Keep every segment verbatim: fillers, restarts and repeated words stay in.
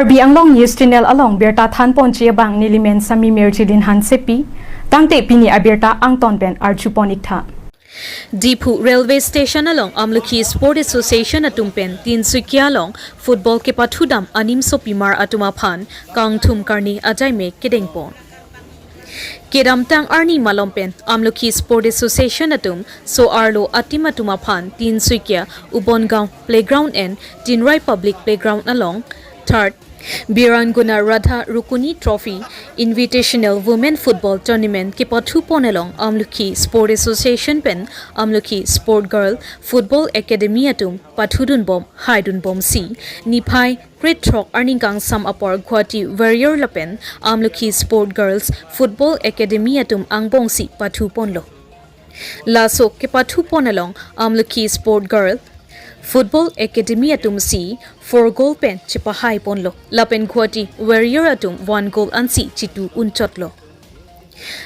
Karbi Anglong News Channel along birta thanponji abang nelimen Sami Mirjilin Hansepi, tangte pini abirta angton pen arjupon iktha. Diphu Railway Station along Amlukhi Sport Association atum pen Tinsukia along football kepathudam animsopimar atum aphan kangthum karni ajaimek kedengpon. Kedamtang arni malom pen Amlukhi Sport Association atum so-arlo a-team atum aphan Tinsukia Ubongaon Playground and Tinrai Public Playground along third Biranguna Radha Rukuni Trophy Invitational Women Football Tournament kepathupon along Amlukhi Sport Association pen Amlukhi Sport Girl Football Academy atum pathudunbom haidunbomsi niphai krethrok arni kangsam apor Guwahati Warrior lapen Amlukhi Sport Girls Football Academy atum angbongsi pathuponlo. Laso kepathupon along Amlukhi Sport Girl Football Academy atumsi four goal pen chepahaiponlo. Lapen Guwahati Warrior atum one goal ansi chitu unchotlo.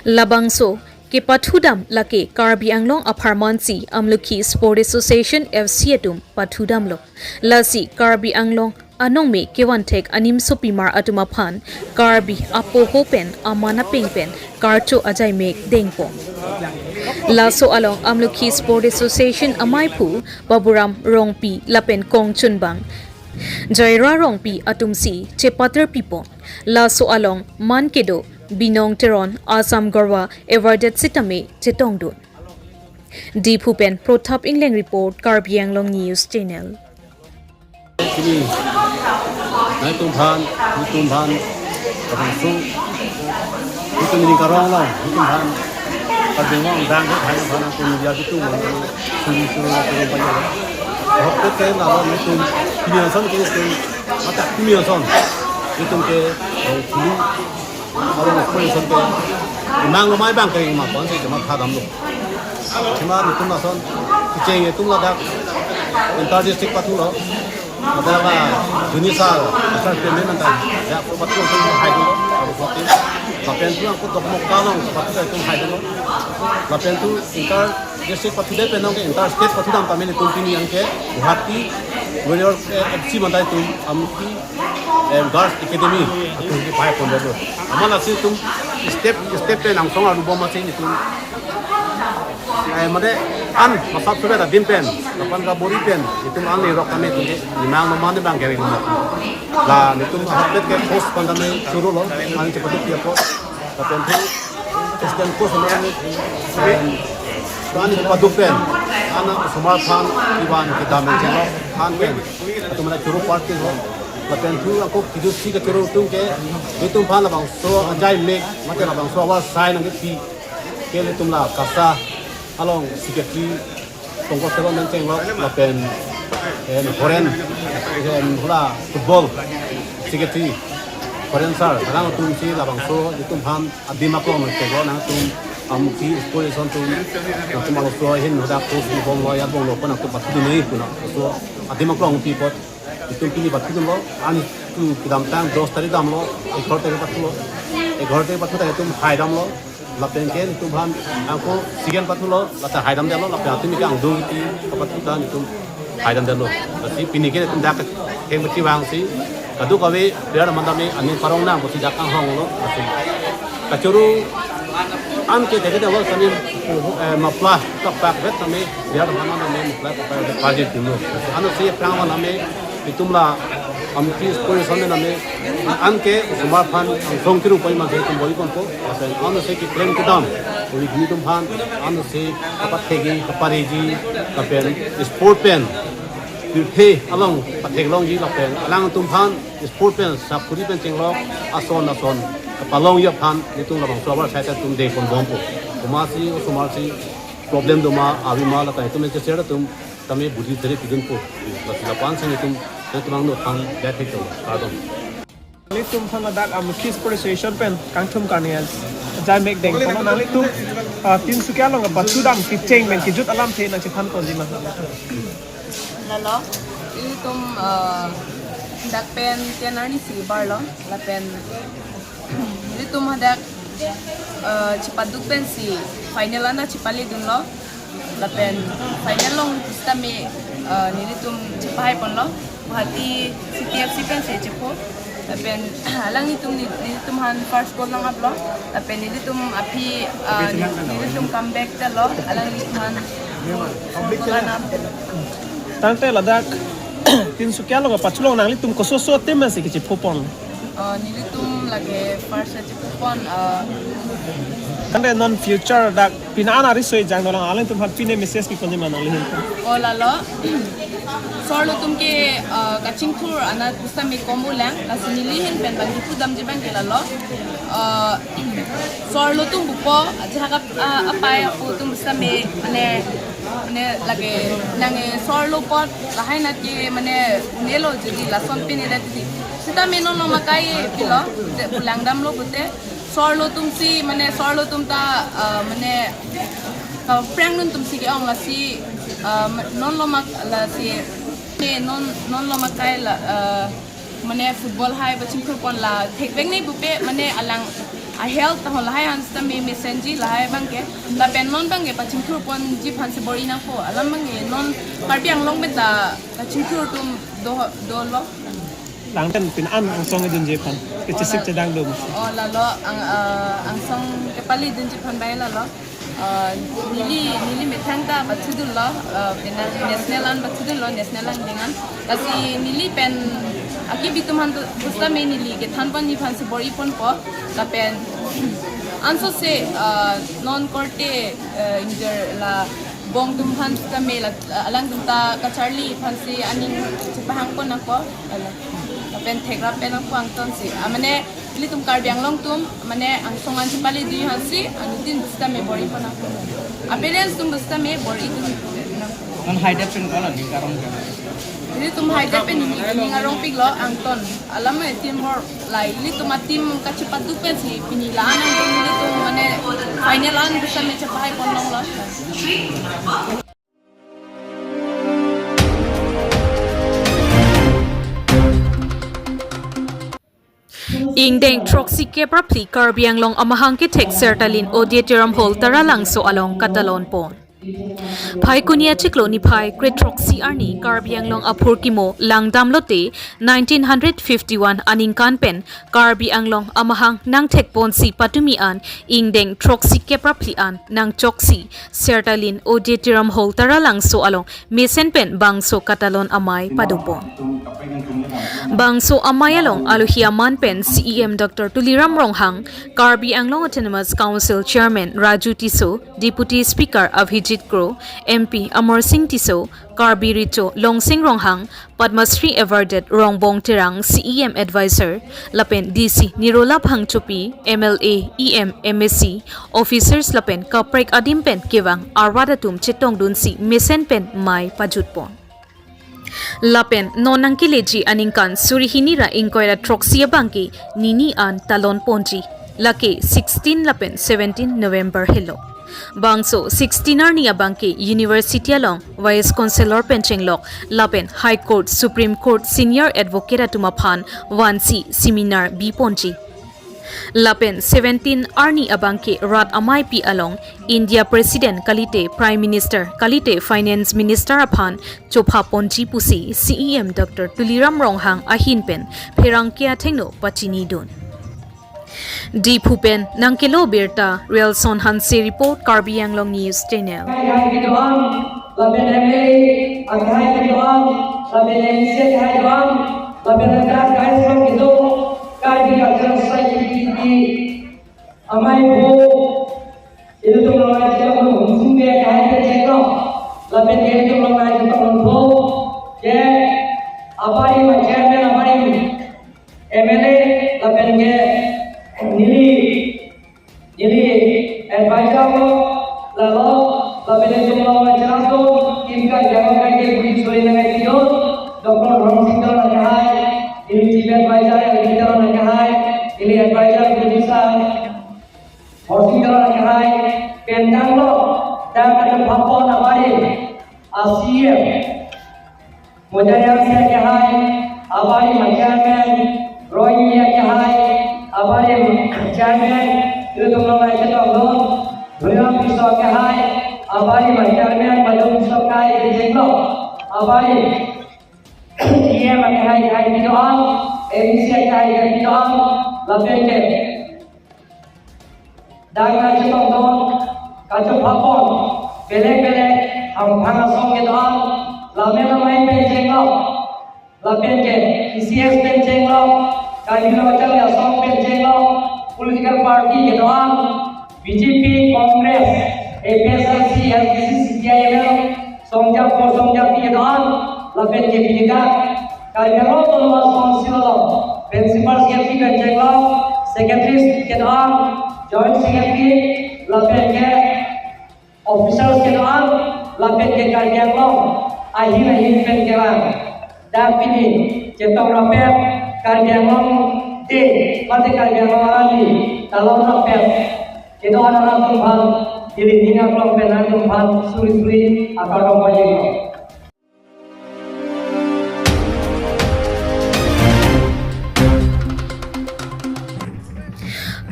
Labangso kepathudam lake Karbi Anglong apharmansi Amlukhi Sport Association F C atum pathudamlo. Lasi Karbi Anglong anongme kevanthek animsopimar atum aphan Karbi apoho pen aman apeng pen karcho ajaimek dengpon. Laso along Amlukhi Sport Association amaiphu Baburam Rongpi lapen kongchunbang Jaira Rongpi atumsi chepaterpipon. Laso along man kedo Binong Teron Assam Gorwa awarded sitame chetongdun. Diphu pen Prothap Ingleng report, Karbi Anglong News Channel. Sini, nai tum phan, ni tum phan, kadang su, ni tum ni karong long, ni tum phan, kadang long dang ke phan phan tum ni ya gitu, suri suri tum phan ya. Hok ke te na lo ni tum, kini ason kini tum, mata kini ason, ni tum ke, oh, kini, Arong Sport Association ke, imang lo mai bang kering ma, kon si cuma thadamlo. Cuma itum lason, kecheng itum ladak, inter district pathulo, ladak la, Junisa, asal payment nanti, ya, pathu itum haidulo, kalau kopi, lapen tu angkut dokmok kalong, pathu itum haidulo, lapen tu inter district pathudet pen nong ke inter state pathudam kami itum pini yang ke, Guwahati, Warrior, eh, F C mantai itum, Amlukhi, em, Girls Academy atum kepahaiponlo. Amat lasi itum step step pen angsong arubom amatsi itum, eh, mane an masap sudah adim pen, kapan kabori pen, itum an lerok kami itum ke, imang mama ni bang kering mama. La, itum hapet ke post pandame chorolo, an cepat dia po. Lapen tu Christian post mama ni, em, tuan itu paduk pen, anak osomar phan, iban kedam yang cenglo, phan pen. Atum mana choro party lo. Lapen tu ako kejut si kachoro atum ke, itum phan labangso ajaimek, mate labangso awar sai nangkepi. Ke itum la KASA along secretary, Tongkos Teron Nengcheng lo, lapen, em, Horen, em, hula football secretary, Horen sir, kadang atumsi labangso, itum phan adim aklong nangcheng lo, nangtum Amlukhi Sport Association atum, nangtum along so hin hadak post bom lo, ya bom lo, pon nangtum pathu dun nai puna, so adim aklong pi apot, itum pini pathu dunlo, an tu kedamtang dos tarik damlo, egharo tarik pathulo, egharo tarik pathu ta itum haidamlo, lapen ke itum phan ako second pathulo, lata haidamdetlo, lapen atum ke angdung iti kapathu ta itum haidamdetlo. Lasi pini ke itum dak keng beti vangsi, kadokave player mandame aning parong nang boti dak kanghonglo, lasi kachoro an ke deke dawal sami, eh, mapla kapak vet sami, biar mana name mapla kapak vet pajir timlo. Ano si prang mana me itum la Amlukhi Sport Association name an ke osomar phan angsong kiru poi man se itum boi konpo, lapen ano si keklem kedam, uli gini itum phan, ano si kapathegi, kapareji, lapen sport pen, pirthe along patheklongji lapen alangtum phan sport pen, sakuri pen chenglok ason ason kapalongji aphan itum labangso awar sai ta itum dengponbompo. Komatsi, osomar si problem doma, avema, lata itum ke share atum tame budi sere pidunpo. Lasi lapu-an sang itum, itum angno than, ya thek to, kardom. Nanglitum phan ladak Amlukhi Sport Association pen kangthum karni ajaimek dengpon, nanglitum, ah, Tinsukia along pathudam kecheng pen kejut alamthe nangchethanponji ma? Lalo, ilitum, ah, dak pen ten arni isi barlo, lapen ilitum hadak, ah, chepaduk pensi final ana chepaledunlo. Lapen final along sitame, eh, nelitum chepahaiponlo. Guwahati C T F C pensi chepo. Lapen alanglitum ni, nelitum aphan first goal nang-aplo. Lapen nelitum aphi, ah, nelitum comeback jalo. Alanglitum aphan fourth goal nang-ap. Tangte ladak Tinsukia along kapachelong nanglitum kososo team si kachipupon? Ah, nelitum lake first chipupon, ah, Tangte non future dak pini an ariso ejang dolang, alanglitum aphan pine message kekonji ma nanglihin? O lalo. Sorlo atum ke, ah, kachingthur anat pusitame kom ulang, lasi nelihin pen bang kipu damji abang ke lalo. Ah, sorlo atum pupo, ajahak ap-, ah, apei apo atum pusitame, mane, mane lake nang, eh, sorlo apot lahai anat ke mane nelo jadi lason pini dak di. Sitame non lo makai pilo, je pulang damlo pute. Sorlo atum si, mane sorlo atum ta, ah, mane kaprang nun atum si ke-ong lasi, ah, ma-, non lo mak lasi, ne non, non lo makai la, ah, mane football hai pachingthurpon la thekvek ne pupe, mane alang a health tahon lahai an sitame mesenji lahai abang ke. Lapen non abang ke pachingthurponji aphan si bor-i nangpo. Alam abang ke non Karbi Anglong pen ta kachingthur atum do, dolo. Tangte pini an angsong dunji aphan kachesik chedang dum? O lalo ang, ah, angsong kepali dunji aphan bai lalo. Ah, neli, neli methang ta pathudunlo, ah, penang national an pathudunlo, national angdeng an. Lasi neli pen akibi atum aphan tu, pusitame neli kethanponji aphan si bor-iponpo. Lapen ansose, ah, non korte, ah, injure la bong atum aphan sitame la, ah, alangtum ta kacharli aphan si aning chepahangpon nangpo. Ala. Lapen thekrap pen nangpo angton si. Ah, mane ilitum Karbi Anglong atum, mane angsong an chepali dun aphan si, anuttin pusitame bor-ipon nangpo. Apedens atum pusitame bor-idun nangpo. Non haidetpen ko-an aning arong? Ilitum haidetpen ning arongpiklo angton. Alam e team bor lai, ilitum a-team kachepatu pensi pini la-an angton ilitum mane final an pusitame chepahaipon longlo. Ingdeng throksi kep ra phli Karbi Anglong amahang kethek Sertalin Auditorium Hall Taralangso along katalonpon. Phaikuni achiklo niphai kre throksi arni Karbi Anglong aphurkimo langdamlote nineteen hundred fifty-one aningkan pen Karbi Anglong amahang nangthekponsi patumi an ingdeng throksi kep ra phli an nangchoksi Sertalin Auditorium Hall Taralangso along mesen pen bangso katalon amei padopon. Bangso amei along alohi aman pen C E M Doctor Tuliram Ronghang, Karbi Anglong Autonomous Council Chairman Raju Tisso, Deputy Speaker Abhijit Kro, M P Amarsing Tisso, Karbi Recho Longsing Ronghang, Padma Shri awarded Rongbong Terang, C E M Advisor, lapen D C Nirola Phangchopi, M L A, E M, M A C, officers lapen kaprek adim pen kevang arwat atum chetongdunsi mesen pen mei pajutpon. Lapen non nangkeleji aningkan suri hini ra ingkoi ra throksi abangke nini an talonponji, lake sixteen lapen seventeen November helo. Bangso sixteen arni abangke University along Vice Chancellor pen chenglok lapen High Court, Supreme Court Senior Advocate atum aphan vansi seminar biponji. Lapen seventeen arni abangke rat ameipi along India President kalite, Prime Minister kalite, Finance Minister aphan chophaponji pusi C E M Doctor Tuliram Ronghang ahin pen pherangke athengno pachinidun. Diphu pen nangkelo birta Relson Hanse report, Karbi Anglong News Channel. Lapen M L A akhai kedo-an, lapen M C akhai kedo-an, lapen ladak guys rong kedo, Karbi Cultural Society amei pu, ilitum along akhai kedo-an, humsing ke akhai ke cheklo, lapen ke ilitum along akhai kedo-an pu, ke apari ma chairman apari M L A, lapen ke neli neli advisor lo, lalo, lapen neli tum lo, channel tum, team ka jaga ka ke bui soi na ngai video, Doctor Dhormsing Teron akhai, neli chief advisor, L B Teron akhai, neli advisor, Bidisa, Dhormsing Teron akhai, pen tanglo, tang ka papon apari, a C M. Mojari Hanse akhai, apari ma chairman, Roy akhai, apari chairman, ilitum along akhai chetong lo, Bhuriram Tisso akhai, apari ma chairman, Badung Tisso akhai, jenglo, apari E M akhai, akhai kedo-an, M C I K I kedo-an lapen ke dang kachetongdun, kachopapon, belek belek hamphang asong kedo-an, lame lamai pen chenglo, lapen ke E C S pen chenglo, Karbi Lo Kacharli Asong pen chenglo, political party kedo-an, B J P, Congress, A P H L C, L P C, C P I M L, Song Jap Kor Song Japi kedo-an, lapen ke pini dak Karbi Anglong Autonomous Council along Principal Secretary pen chenglo, Secretary kedo-an, Joint Secretary, lapen ke officers kedo-an, lapen ke Karbi Anglong ahin ahin pen kelang. Dak pini chetong rapet Karbi Anglong Day, mate Karbi Anglong Arni talon rapet kedo-an atum aphan, ili ning aklong pen atum aphan suri suri akardom pajirlo.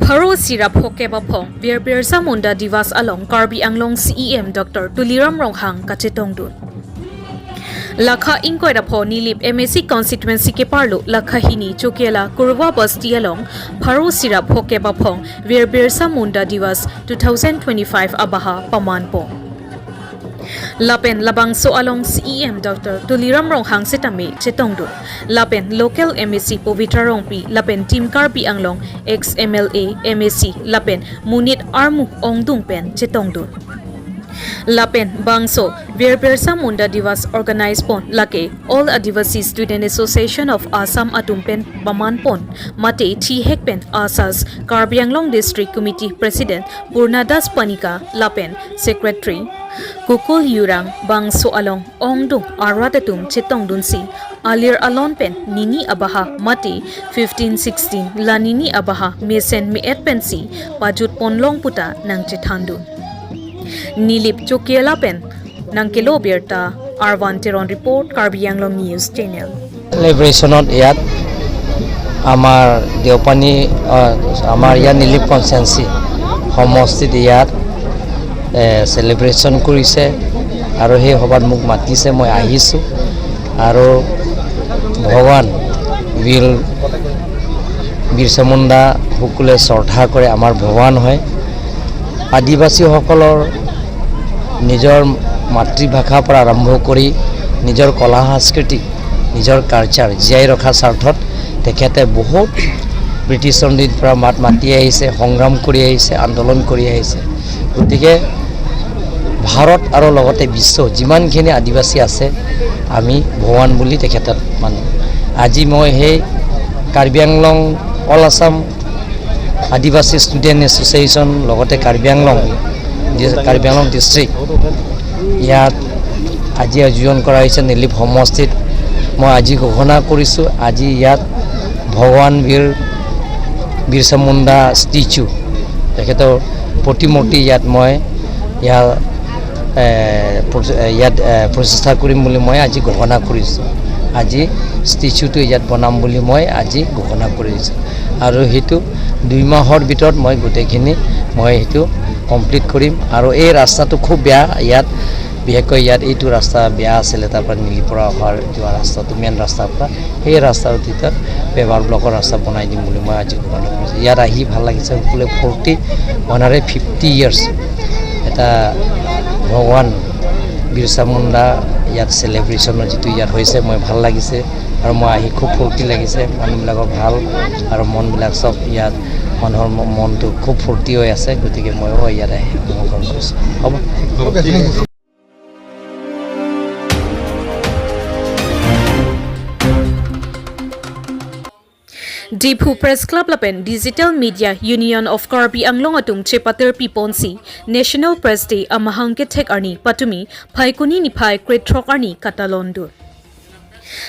Pharo isi ra phokep aphong Veer Birsa Munda Divas along Karbi Anglong C E M Doctor Tuliram Ronghang kachetongdun. Lakha ingkoi ra pho Nilip M A C constituency keparlo lakha hini Chokela Kurva Basti along pharo isi ra phokep aphong Veer Birsa Munda Divas two thousand twenty-five abaha pamanpon. Lapen labangso along C E M Doctor Tuliram Ronghang setame chetongdun. Lapen local M A C Pavitra Rongpi, lapen Team Karbi Anglong ex M L A, M A C, lapen monit armu ongdung pen chetongdun. Lapen bangso Veer Birsa Munda Divas organize pon lake All Adivasi Student Association of Assam atum pen pamanpon, mate thihek pen ASAS, Karbi Anglong District Committee President Purna Das Panika lapen Secretary Kukul Yurang bangso along ongdung arat atum chetongdunsi alir alon pen nini abaha mate fifteen sixteen la nini abaha mesen me-et pensi pajut ponlong puta nangchethandun. Nilip Chokela pen nangkelo birta, Arvan Teron report, Karbi Anglong News Channel. চেলিব্ৰেশ্যনত ইয়াত আমাৰ দেওপানী, আহ, আমাৰ ইয়াত নিলিপ কনষ্টিটুৱেঞ্চি সমষ্টিত ইয়াত, এ, চেলিব্ৰেশ্যন কৰিছে আৰু সেই সভাত মোক মাতিছে, মই আহিছোঁ। আৰু ভগৱান বীৰ, বিৰচা মুণ্ডা সকলোৱে শ্ৰদ্ধা কৰে, আমাৰ ভগৱান হয়। আদিবাসীসকলৰ নিজৰ মাতৃভাষাৰ পৰা আৰম্ভ কৰি নিজৰ কলা সংস্কৃতি, নিজৰ কালচাৰ জীয়াই ৰখাৰ স্বাৰ্থত তেখেতে বহুত ব্ৰিটিছৰ দিনৰ পৰা মাত মাতি আহিছে, সংগ্ৰাম কৰি আহিছে, আন্দোলন কৰি আহিছে। গতিকে ভাৰত আৰু লগতে বিশ্ব যিমানখিনি আদিবাসী আছে, আমি ভগৱান বুলি তেখেতক মানো। আজি মই সেই কাৰ্বি আংলং অল আছাম আদিবাসী ষ্টুডেণ্ট এছ'চিয়েশ্যন লগতে কাৰ্বি আংলং, কাৰ্বি আংলং ডিষ্ট্ৰিক্ট, ইয়াত আজি আয়োজন কৰা হৈছে নিলিপ সমষ্টিত। মই আজি ঘোষণা কৰিছোঁ, আজি ইয়াত ভগৱান বীৰ, বিৰচা মুণ্ডা ষ্টেচু, তেখেতৰ প্ৰতিমূৰ্তি ইয়াত মই ইয়াৰ, এ, প্ৰ-, এ, ইয়াত, এ, প্ৰতিষ্ঠা কৰিম বুলি মই আজি ঘোষণা কৰিছোঁ। আজি ষ্টেচুটো ইয়াত বনাম বুলি মই আজি ঘোষণা কৰিছোঁ। আৰু সেইটো দুই মাহৰ ভিতৰত মই গোটেইখিনি মই সেইটো কমপ্লিট কৰিম। আৰু এই ৰাস্তাটো খুব বেয়া, ইয়াত বিশেষকৈ ইয়াত এইটো ৰাস্তা বেয়া আছিলে, তাৰ পৰা নিলিপৰা অহাৰ যোৱা ৰাস্তাটো, মেইন ৰাস্তাৰ পৰা, সেই ৰাস্তাৰ ভিতৰত পেভাৰ ব্লকৰ ৰাস্তা বনাই দিম বুলি মই আজি ঘোষণা কৰিছোঁ। ইয়াত আহি ভাল লাগিছে, সকলোৱে ফূৰ্তি, ওৱান হাণ্ড্ৰেড ফিফটি ইয়াৰ্ছ এটা ভগৱান বিৰচা মুণ্ডা ইয়াত চেলিব্ৰেশ্যনৰ যিটো ইয়াত হৈছে, মই ভাল লাগিছে আৰু মই আহি খুব ফূৰ্তি লাগিছে। মানুহবিলাকৰ ভাল আৰু মনবিলাক চব ইয়াত, মানুহৰ ম-, মনটো খুব ফূৰ্তি হৈ আছে, গতিকে ময়ো ইয়াত আহি অংশগ্ৰহণ কৰিছোঁ। হ'ব। Diphu Press Club lapen Digital Media Union of Karbi Anglong atum chepatir piponsi National Press Day amahang kethek arni patumi Phaikuni niphai krethrok arni katalon dun.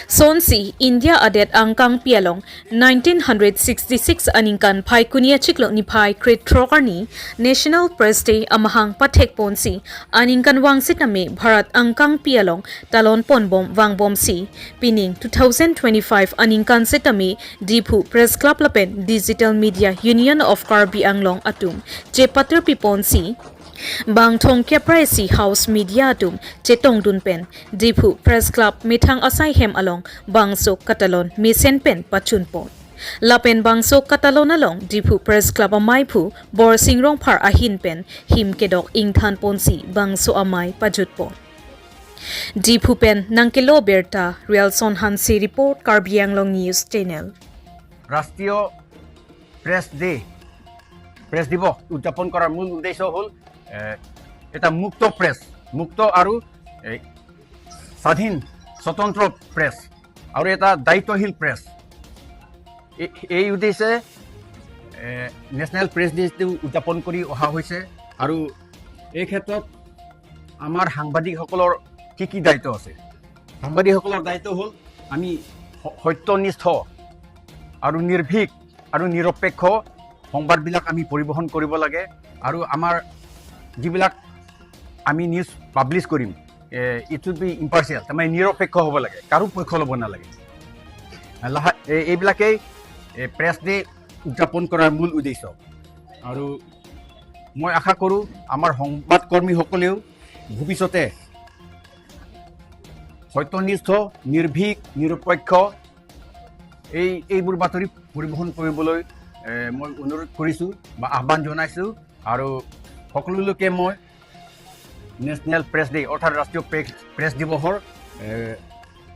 Sonsi India adet angkangpi along nineteen hundred sixty-six aningkan Phaikuni achiklo niphai krethrok arni National Press Day amahang pathekponsi aningkanvang sitame Bharat angkangpi along talon ponbom vangbomsi pining two thousand twenty-five aningkan sitame Diphu Press Club lapen Digital Media Union of Karbi Anglong atum chepatir piponsi Bang thomkep ra isi House media atum chetongdun pen Diphu Press Club methang asai hem along bangso katalon mesen pen pachunpon. Lapen bangso katalon along Diphu Press Club amei aphu Borsing Rongphar ahin pen him kedok ingthanponsi bangso amei pajutpon. Diphu pen nangkelo birta, Rialson Hanse report, Karbi Anglong News Channel. ৰাষ্ট্ৰীয় press day, press দিৱস উদযাপন কৰাৰ মূল উদ্দেশ্য হ'ল এ, এটা মুক্ত প্ৰেছ, মুক্ত আৰু এ, স্বাধীন স্বতন্ত্ৰ প্ৰেছ আৰু এটা দায়িত্বশীল প্ৰেছ। এ- এই উদ্দেশ্যে এ, নেশ্যনেল প্ৰেছ ডেটো উদযাপন কৰি অহা হৈছে আৰু এই ক্ষেত্ৰত আমাৰ সাংবাদিকসকলৰ কি কি দায়িত্ব আছে? সাংবাদিকসকলৰ দায়িত্ব হ'ল আমি স- সত্যনিষ্ঠ আৰু নিৰ্ভীক আৰু নিৰপেক্ষ সংবাদবিলাক আমি পৰিৱেশন কৰিব লাগে আৰু আমাৰ যিবিলাক আমি news publish Karim, it should be ইম্পাৰ্চিয়েল, তাৰমানে নিৰপেক্ষ হ'ব লাগে, কাৰো পক্ষ ল'ব নালাগে। লাহে- এ- এইবিলাকেই প্ৰেছ ডে উদযাপন কৰাৰ মূল উদ্দেশ্য। আৰু মই আশা কৰোঁ আমাৰ সংবাদকৰ্মীসকলেও ভৱিষ্যতে সত্যনিষ্ঠ, নিৰ্ভীক, নিৰপেক্ষ এই এইবোৰ বাতৰি পৰিৱেশন কৰিবলৈ এ, মই অনুৰোধ কৰিছোঁ বা আহ্বান জনাইছোঁ। আৰু সকলো লোকে মই নেশ্যনেল প্ৰেছ ডে অৰ্থাৎ ৰাষ্ট্ৰীয় প্ৰেছ প্ৰেছ দিৱসৰ এ,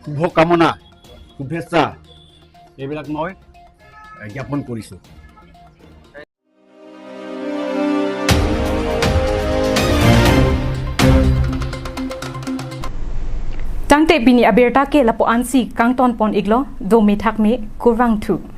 শুভকামনা, শুভেচ্ছা এইবিলাক মই এ, জ্ঞাপন কৰিছোঁ। Tangte pini abirta ke lapu-ansi kangtonpon iklo, dome thakme, kurvangthu.